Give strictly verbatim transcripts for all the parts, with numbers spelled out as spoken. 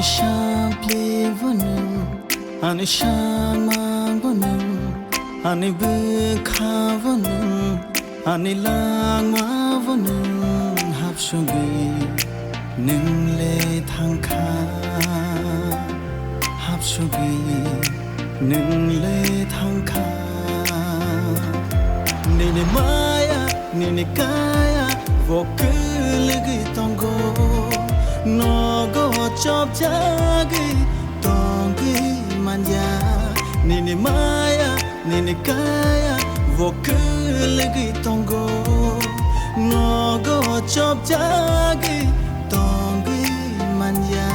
Sampli bo nwng, ani samang bo nwng, ani bwkha bo nwng, ani langma bo nwng, hapsugwi nwng le thangkha, hapsugwi nwng le thangkha. Nini maya, nini kaya, bo kwlwgwi tongo. Nogo chopjagwi tongwi manya. Nini maya, nini kaya, bo kwlwgwi tongo. Nogo chopjagwi tongwi manya.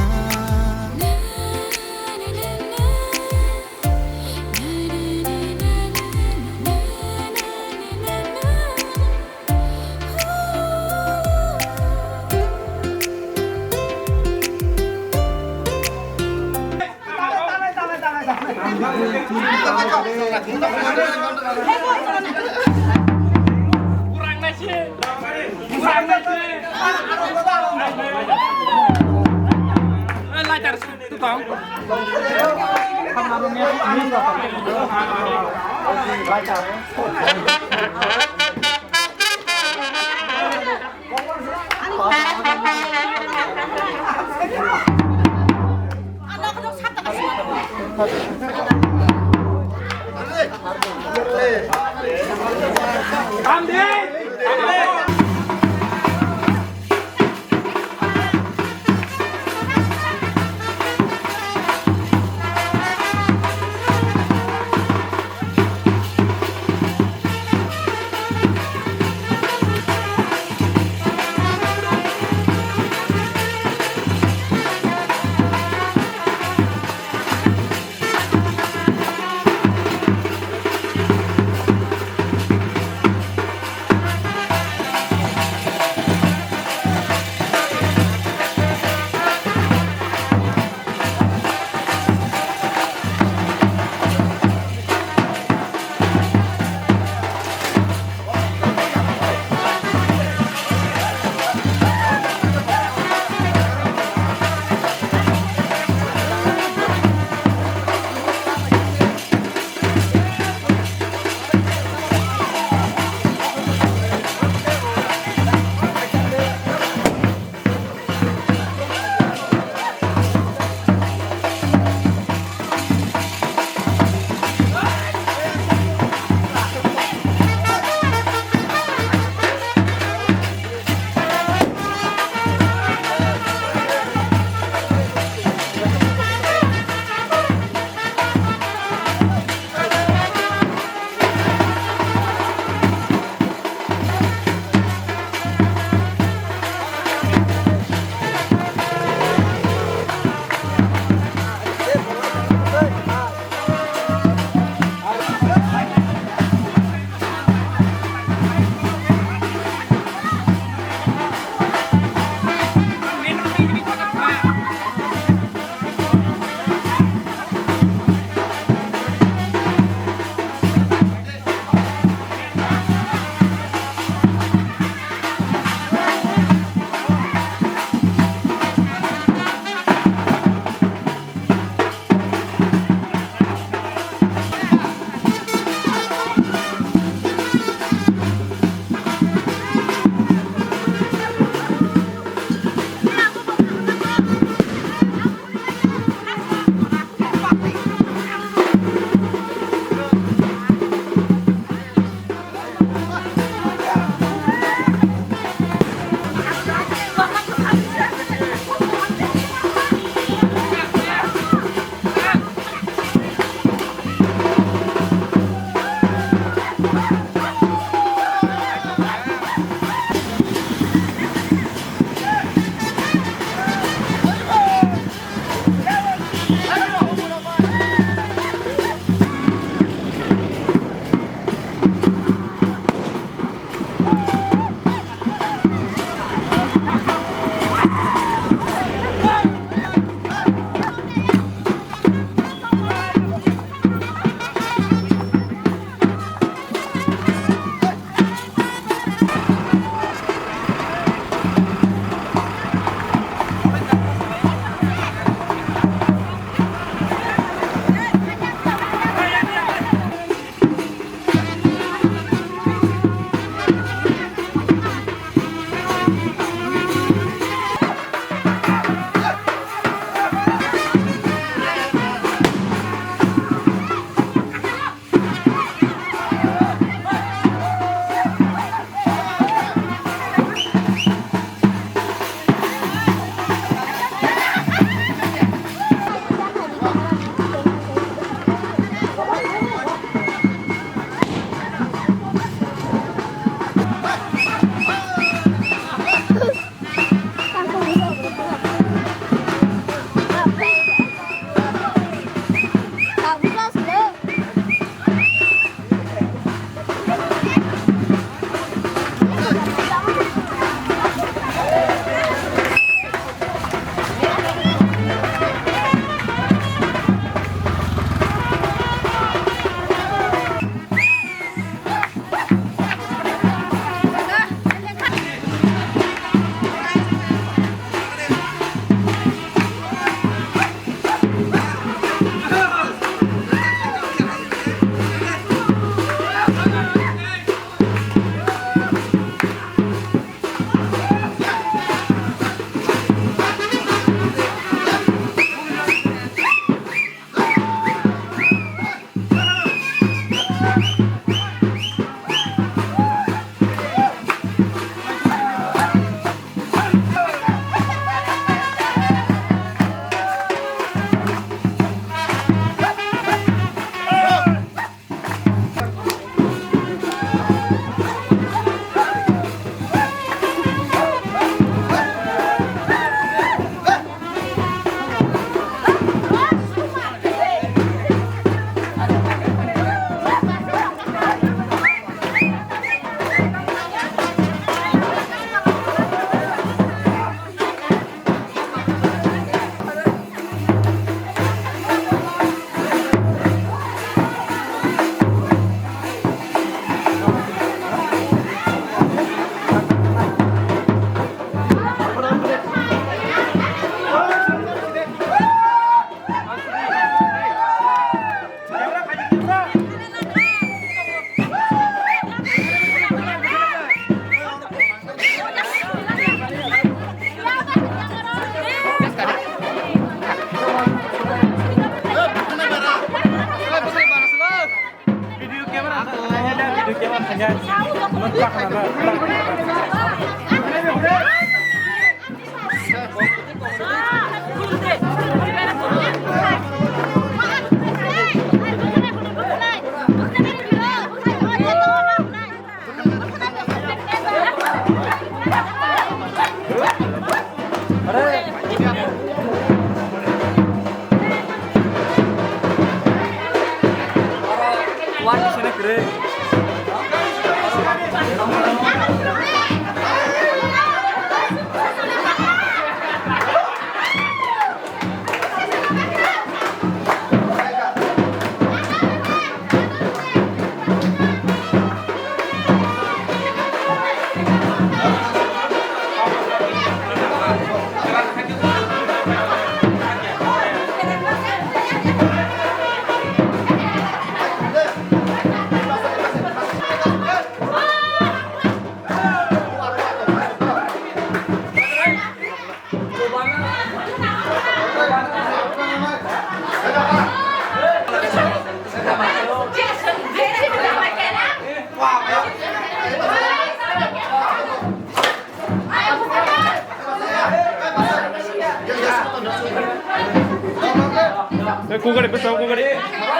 Eh, kukare, bwsang kukare,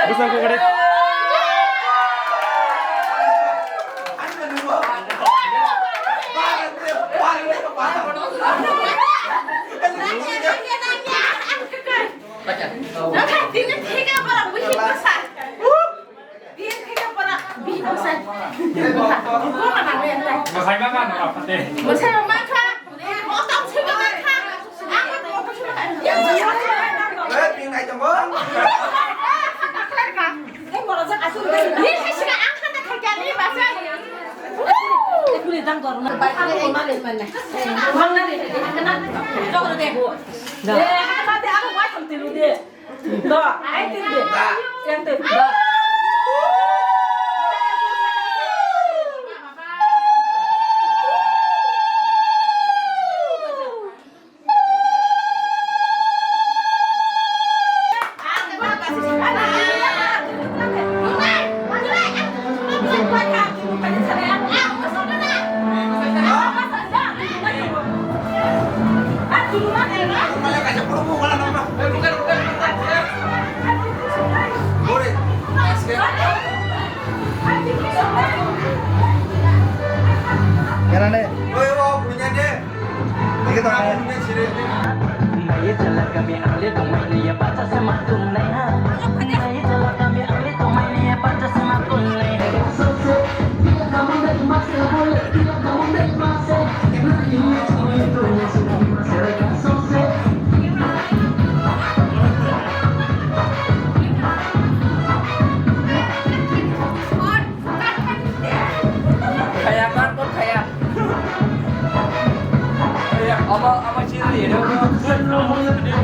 bwsang kukare. Do, ai tiri de. Yang tiri. Do. Kenane? Oi, o, punya de. Ike to. Kaya, kan, kan, kaya. Kaya, ama, ama, sini, ya. Ama, sini, ya, ama, sini, ya.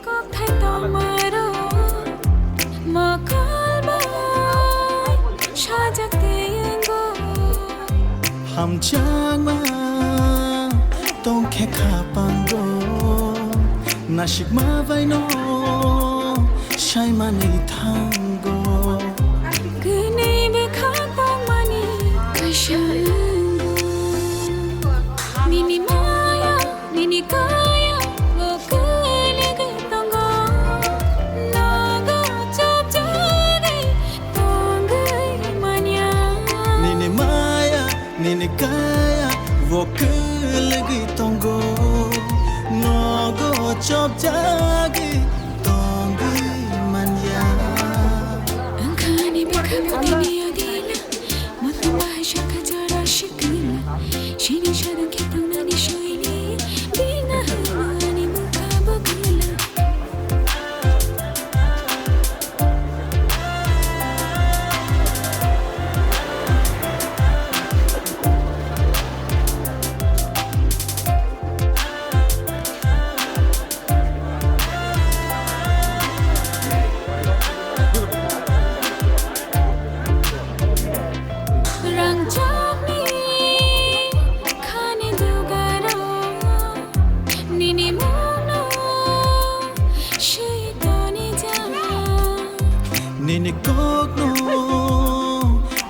Kokthai tongmaro mokol bai sajak teingo. Hamjakma tongkhe khapango, nasikma baino saimani thango. Kwnwi bwkha tongmani kaisa wngo. Nini maya Nini kaya bo kwlwgwi tongo, nogo chopjagwi tongwi manya. Nini maya, nini kaya bo kwlwgwi tongo, nogo chopjagwi tongwi manya. Wngkhani bwkha bwtwini odila. Muthung bahai sakha jora sikla, sini sadang khe tongnani soini, bina Kokno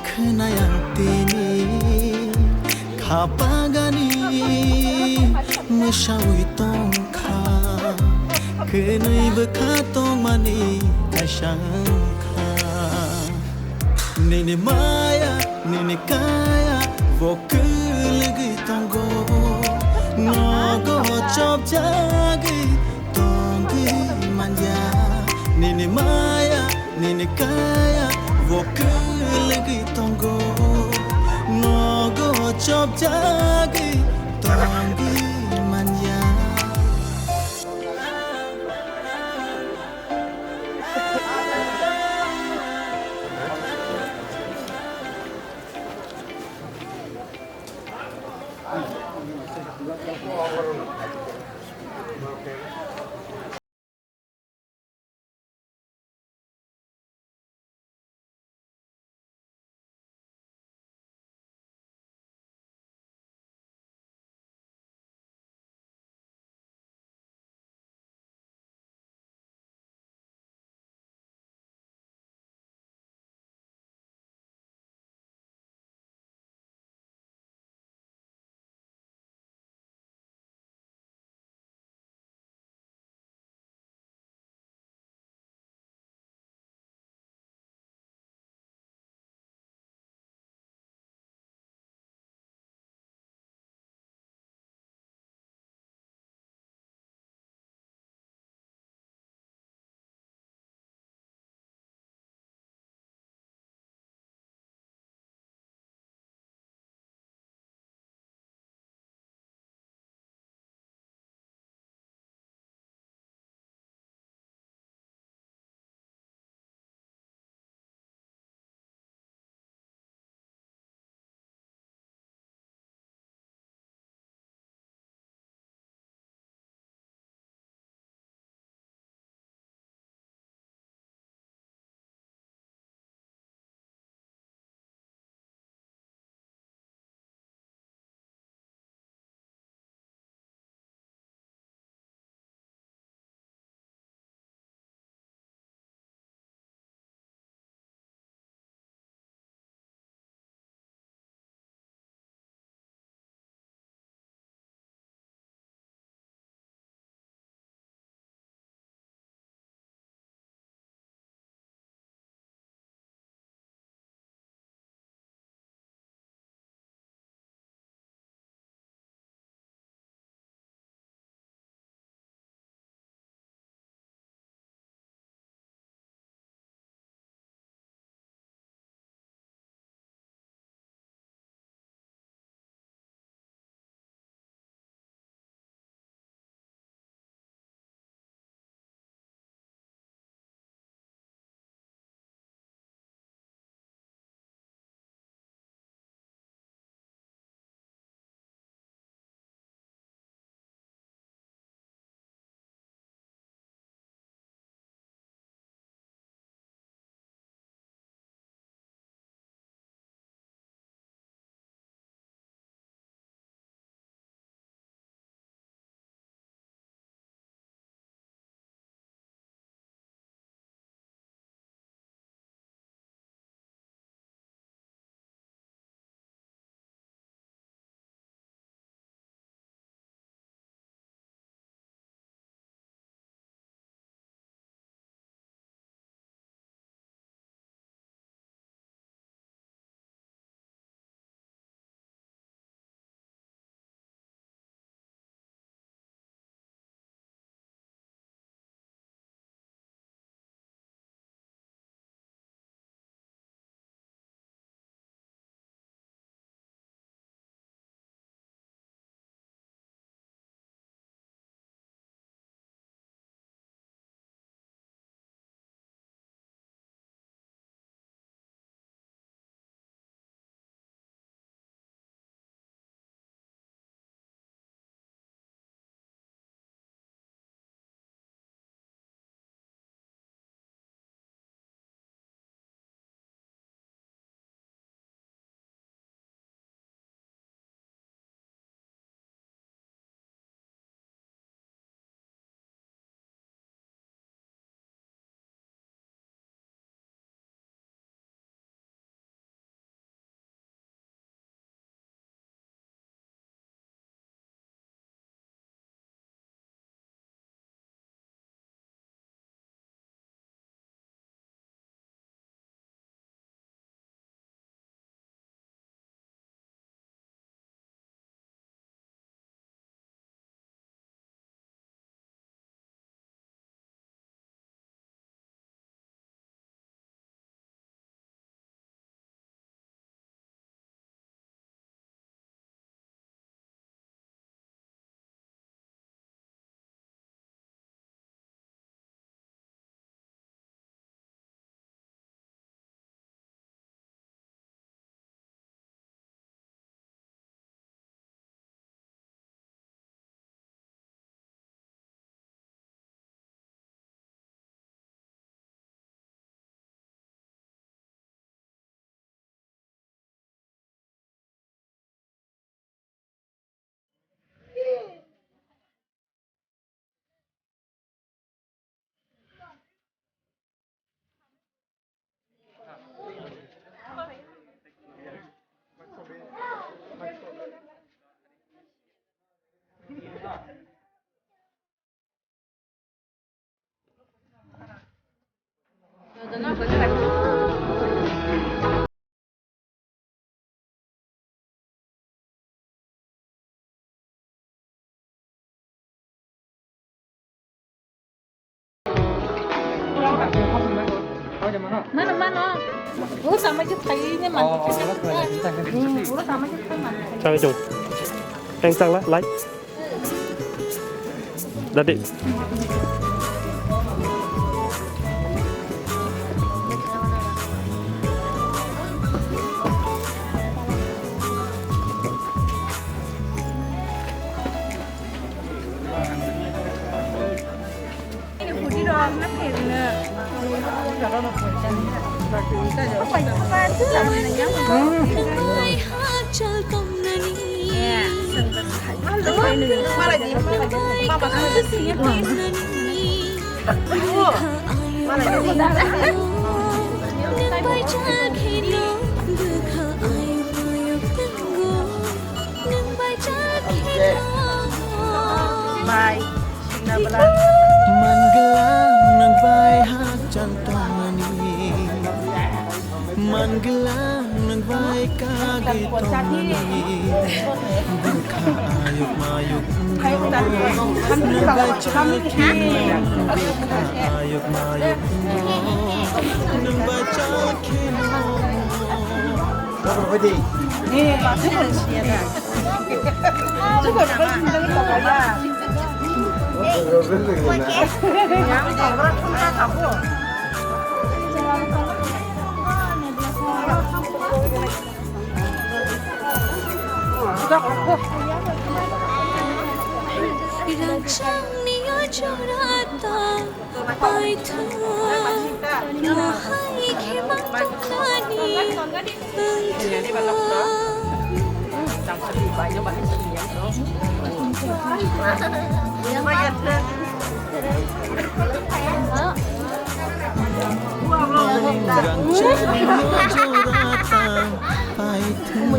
khwnaya tini khapagani mwsawi tongkha, kwnwi bwkha tongmani kaisa wngkha. Nini maya, nini kaya, bo kwlwgwi tongo, nogo chopjagwi tongwi manya. Nini maya, nini kaya, bo kwlwgwi tongo, nogo chopjagwi tongwi manya. Mano, mano. Uro tama je thai ne man. Uro tama je thai man. Chang chung. Teng chang la, lai. Dadi. Bye. Mangla nang bai hakchal tongmani. Mangla nang bai kagwi tongmani. Bwkha ayuk mayuk wngkha. Nang bai chakhe. Bwkha ayuk mayuk wngkha. Nang bai chakhe. Rangchakni o jorata paithak, mohai khe mangtongmani wngthang. Rangchakni o jorata paithak,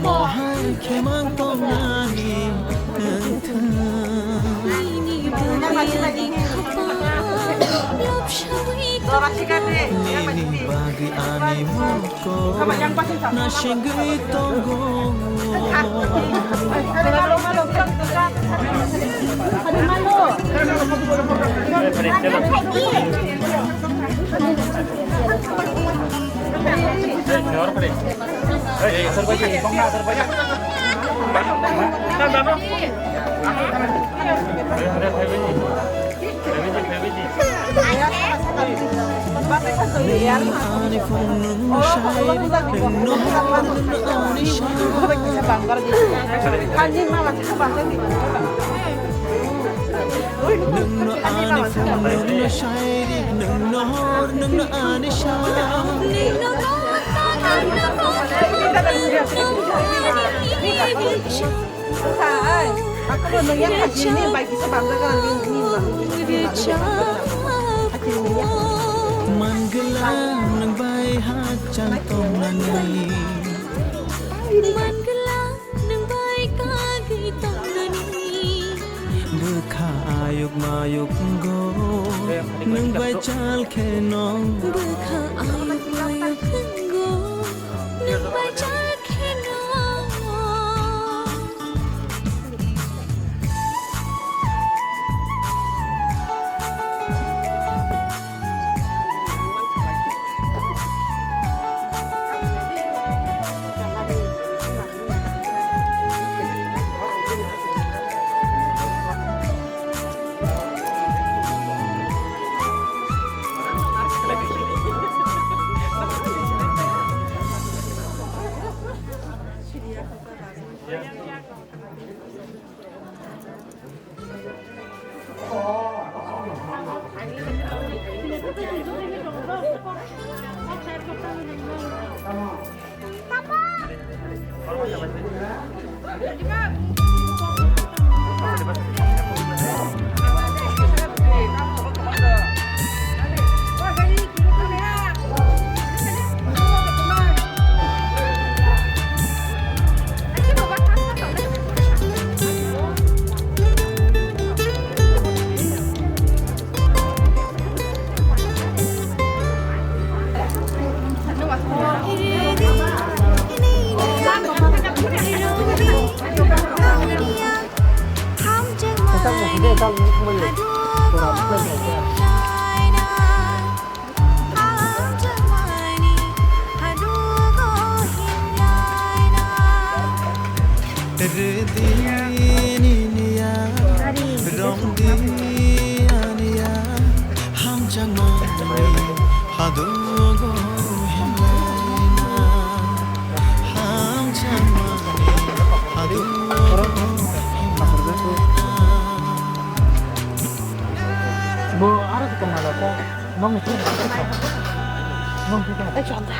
mohai khe mangtongmani wngthang. Nini bagwi ani mokol nasingwi tongo. Ani phunukno shairi, nwngno hor, nwngno ani sha. Nwngno ani phunukno shairi, nwngno hor, nwngno ani sha. Mangla nwng bai hakchal tongnani. Mangla nwng bai kagwi tongnani. Bwkha ayuk mayuk wngo, nwng bai chal kheno. Bwkha ayuk mayuk wngo, nwng bai chal kheno. Bo aro se tongma da ta. Nong ni phone. Nong phone. Ai, chon da.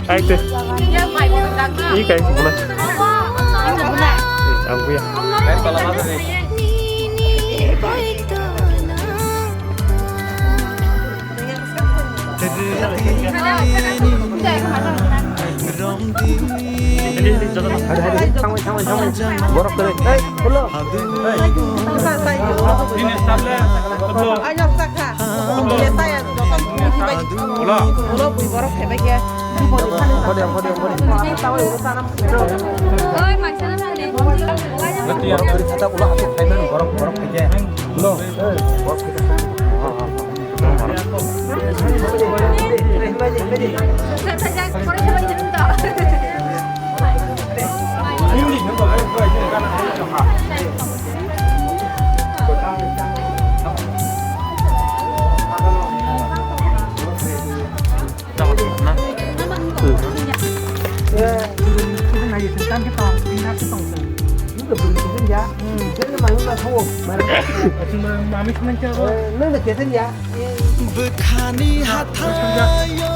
Ai te. I kai sibuna. Ang buya. Borok kwrwi. Ei, ulo. Ulo. Ulo bui borok khebai khe. Podium, podium, podium. Borok kwrwi khe ta ulo aswk khaimano borok, borok khe. Ulo. Borok khe. Bwkhani hathaio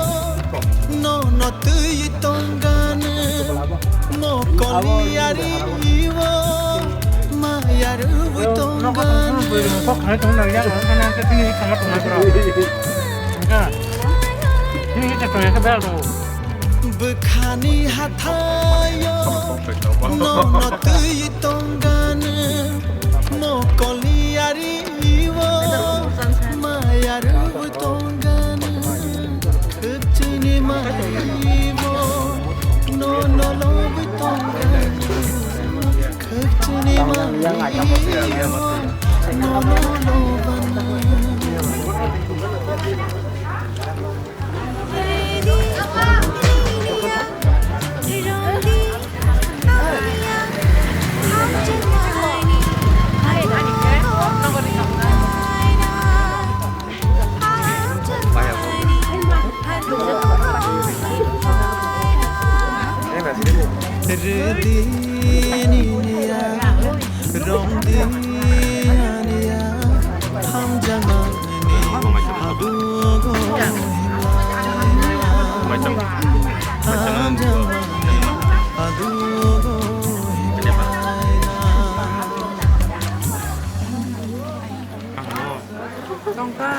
nono twi tongani, mokoli ari o maya rwi tongani. Bwkhani hathaio nono twi tongani, mokoli ari o maya rwi tongani. Khwchini maya rwi o nono lobwi tongani. Khwchini maya rwi o nono lobana. Rwdini ya, romdini ya, hamjakmani habugo hinlai. Hamjakmani habugo hinlai. Tongkha.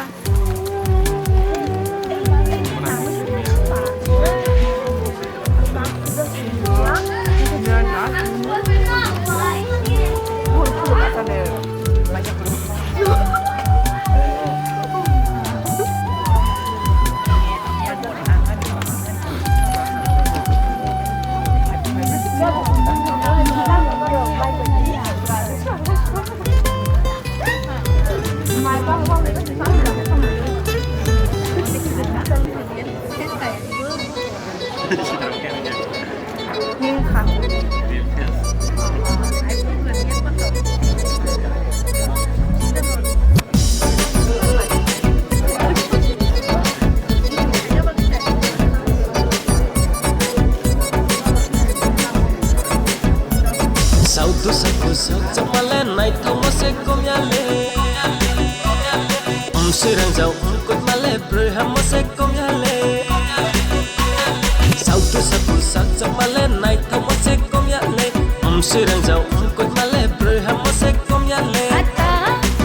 Swirangjao wngkuk male brwi hamo se kom ya le. Sautu saku sakchak male naithok mo se kom ya le. Om swirangjao wngkuk male brwi hamo se kom ya le. Ata,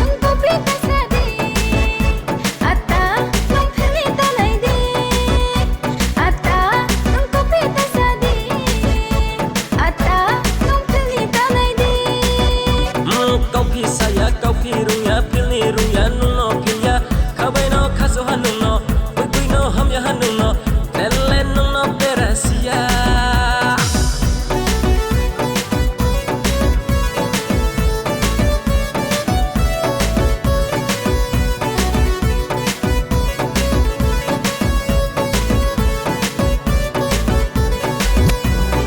ang kopi ta sa di. Ata, ang pheli ta nai di. Ata, nwng kopi ta sa di. Ata, nwng philni ta nai di. Nwng kok phi saya, kok phi rung ya, philni rung ya, nwng no phil ya. Khabai no khasu ha nwng no, bui bui no ham ya ha nwng no, tele nwng no bera sia.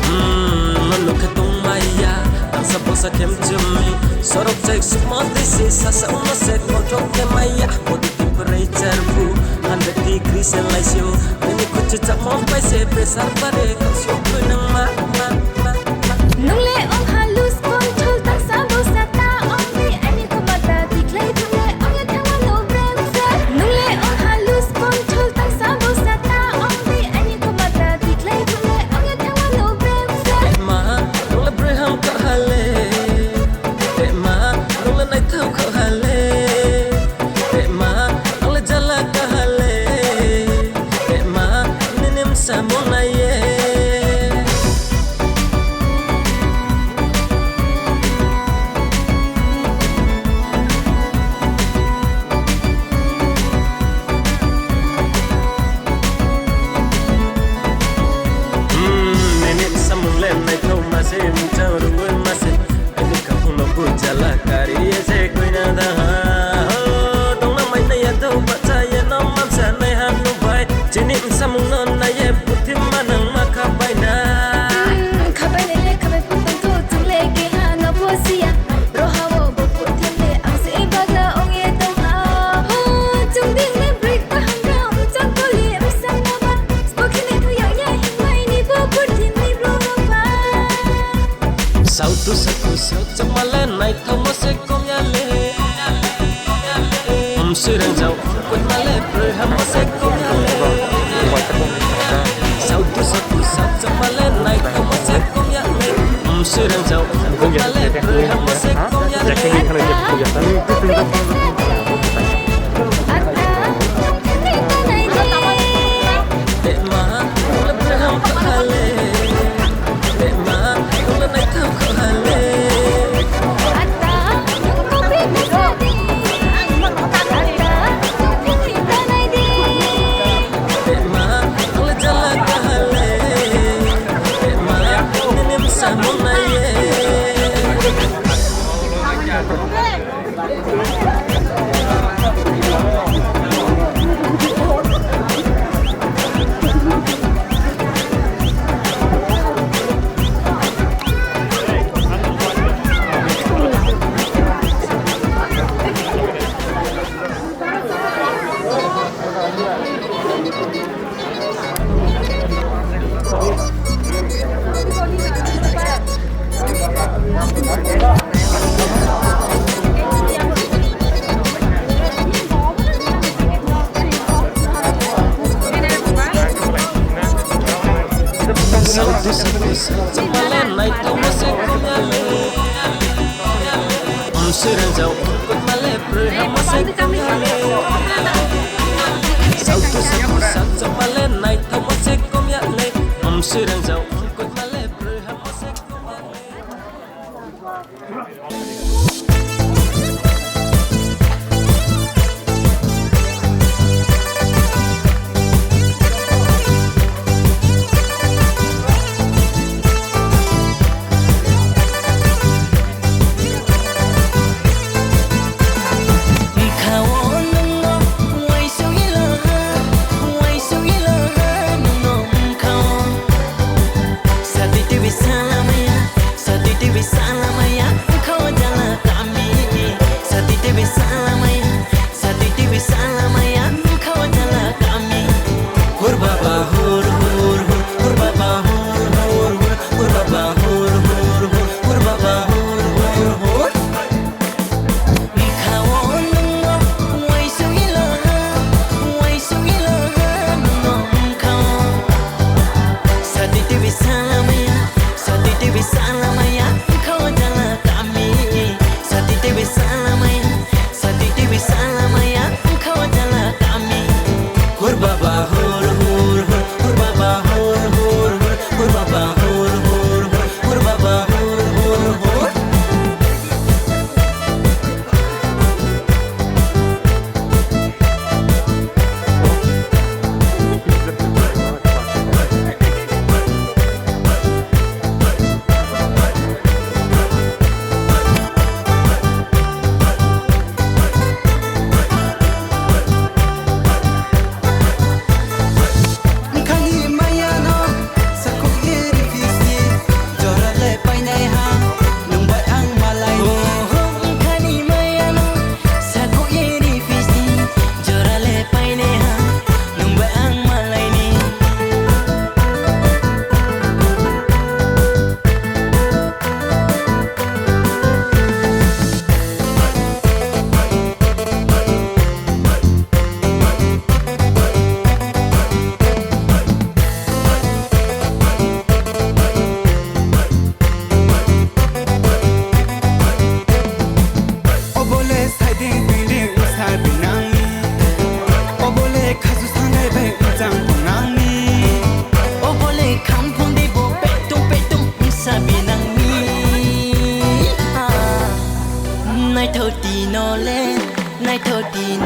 Hmm, no nukhe tongmaya, ang sa bosa khem chumni. Sorok jai sukma disi, sasa uma se kothok khe maya. Body temperature bu hundred degree se laisio. Nini kuchu chakmon pai se pressure bare, kau sio kunang ma, ma, ma, ma. Nungle ong ha lose control, tang sa bosa ta ong di ani kumata, tikhlai thungle ong ya thangma no bremsa. Nungle ong ha lose control, tang sa bosa ta ong di ani kumata, tikhlai thungle ong ya thangma no bremsa. Ema, nungle breham kahale. Ema, nungle naithau kahale. Ema, nungle jala kahale. Ema, ninim samung naiye. Hmm, nini samung le naithok mase, mchang rungwi mase. Ani kaphung no bujala kari ese koina daha. Ho, tongna mai nai ya to bacha ya no mamsa nai ha nu bai. Chini samung no nai ye puthi manang ma khabai na. Hmm, khabai nai le khabai phung tong to chung le ke ha no bosia. Roha o bo puthi le ang se baga ong ye tong ha. Ho, chung ding le break kaham rong chang koli ang sang na ba. Spokhe ne thu yang ya hing mai ni bo puthi ni bro no ba. Sautu saku sau chamale naithok mo se kom ya le. Om swirangjao wngkuk male brwi hamo se kom ya le. Sautu saku sau chamale naithok mo se kom ya le. Om swirangjao wngkuk male brwi hamo se kom ya le. Sautu saku sau chamale naithok mo se kom ya le. Om swirangjao wngkuk male brwi hamo se kom ya le. Sautu saku sau chamale naithok mo se kom ya le. Om swirangjao wngkuk male brwi hamo se kom ya le.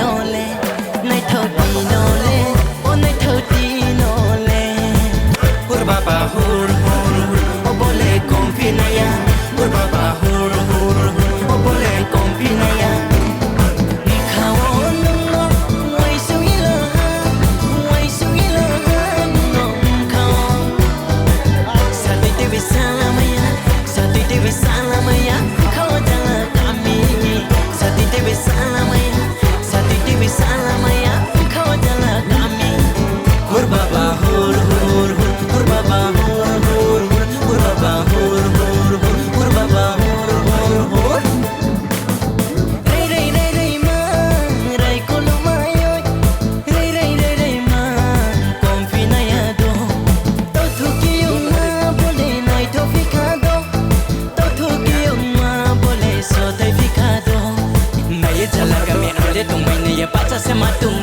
Nole, naithok di nole, o naithok di nole. Hur baba hur hur hur, o bole komphi naya. Hur baba hur hur hur, o bole komphi naya. Khao nungno, waisung ilo ha, waisung ilo ha, nungno khao. Satwi twi salamaya, satwi twi salamaya, khao jala kami. Satwi twi salamaya, satwi twi salamaya, khao jala kami. Hur baba hur hur hur, hur baba hur hur hur, hur baba hur hur hur, hur baba hur hur hur. Rei rei rei rei ma, rei kulu ma yoi. Rei rei rei rei ma, komphi naya do. Tothuki yuma bole naithok phikha do. Tothuki yuma bole sothai phikha do. Naye jala kami ale tongmai naye bacha se ma tong.